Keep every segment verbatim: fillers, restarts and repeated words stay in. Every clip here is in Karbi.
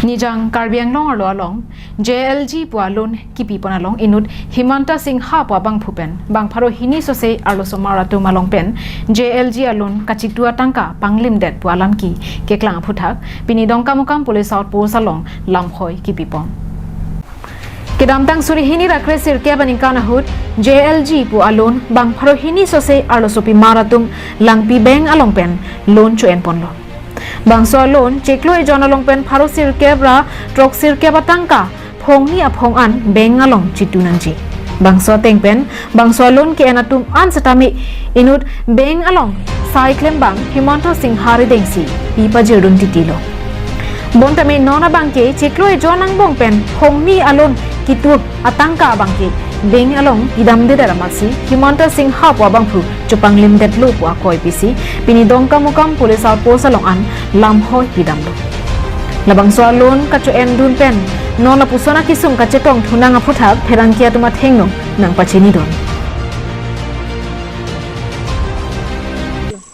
Nijang Karbi Anglong arlo along J L G pu a-loan kipipon along inut Himanta Singha pu abangphu pen bang pharo hini sose arloso mar atum along pen J L G a-loan kachitu atangka panglimdet pu alam ke keklang aphuthak pini Dongkamukam Police Outpost along lamhoi kipipon. Kedamtang suri hini ra kre sirkep aningkan ahut J L G pu a-loan bang pharo hini sose arlosopi mar atum Langpi Bank along pen loan cho-enponlo. Bangso a-loan chiklo ejon along pen pharo sirkep ra throk sirkep atangka phongni aphong an bank along chitu nangji. Bangso ateng pen bangso a-loan ke-en atum an setame inut bank along sai klembang Himanta Singha arideng si pi pajirdun titilo. Bonta me non abangke chiklo ejon angbong pen phongni a-loan kitu atangka abangke bank along idamdedet amatsi Himanta Singha pu abangphu chopanglimdetlo pu akoi pisi pini Dongkamukam Police Outpost along an lamhoi idamlo. Labangso a-loan kacho-endun pen non lapuson akesung kachetong thunang aphuthak pherangke atum athengno nangpachinidun.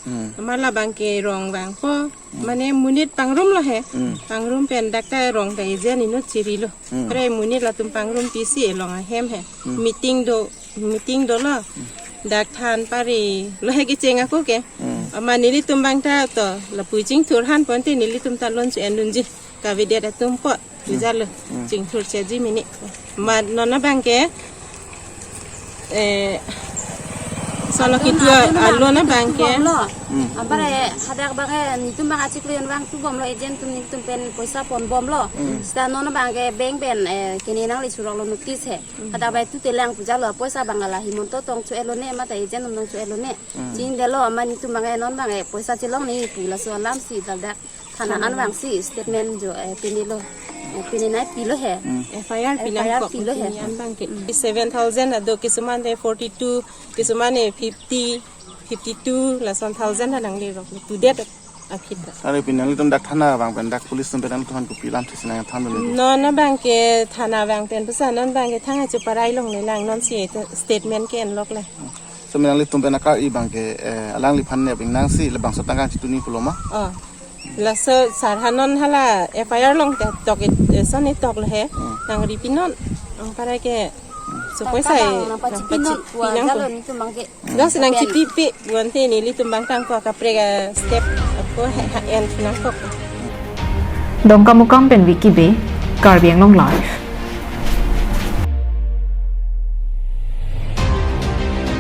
Hmm. Amat labangke rong vangpo, hmm, mane monit pangrumlo he. Hmm. Pangrum pen dak ta rong ta ejen inut chirilo. Hmm. Pre monit latum pangrum pisi elong ahem he. Hmm. Meeting do, meeting dolo. Hmm. Dak than pari lo he kecheng ako ke. Hmm. Amat nelitum bang ta to lapu chingthur han ponte nelitum ta loan cho-endunji. Kavedet atum po, hmm, pujalo, hmm, chingthur cheji mini. Amat non abangke, eh, solo kitu a-loan abangke. Hmm. Apar, eh, hadak abangke, nelitum abang achiklo ejon abang tubomlo, agent atum nelitum pen poisa ponbomlo. Hmm. Seta non abangke bank pen, eh, kene nangli suroklo notice he. Hmm. Hadak abang tutelang pujalo, poisa abang la Himanta tong cho-enlone, mate agent atum tong cho-enlone. Hmm. Chingdelo, amat nelitum abangke non abangke poisa chelongne pu laso alam si daldak thana, hmm, an vangsi statement jo, eh, pinilo, eh, pini nai pilo he. Hmm. F I R, F I R pinangkok pilo he. Pini an abangke. Hmm. Seven thousand ado, kisuman de forty-two, kisuman e fifty, fifty-two, lason thousand ta nanglerok. Tudet akhit ta. Are pini nanglitum dak thana abang pen dak police atum pen nanglitum aphan kopi alam thesi nangthandun? Non abangke thana abang pen pusi non abangke thang achu parai longlelang, non si statement ke-enlok le. Hmm. So, mi nanglitum pen akar-i abangke, eh, alangliphan ne abing nangsi labangso tangka chitu nangji pulo ma? Oh. Laso sar ha non hala F I R along ta tok it, eh, son itok lo he. Hmm. Nangri pinon. Ang para ke, hmm, so poisa, tangka abang nangpachipi nangpachipi non, nangpo. Jalo nelitum abangke. Hmm. Nang si nangchipipi, bonta nelitum abang tangka kaprek a-step ako he, ha-en nangkok. Dongkamukam pen Vicky Bey, Karbi Anglong Live.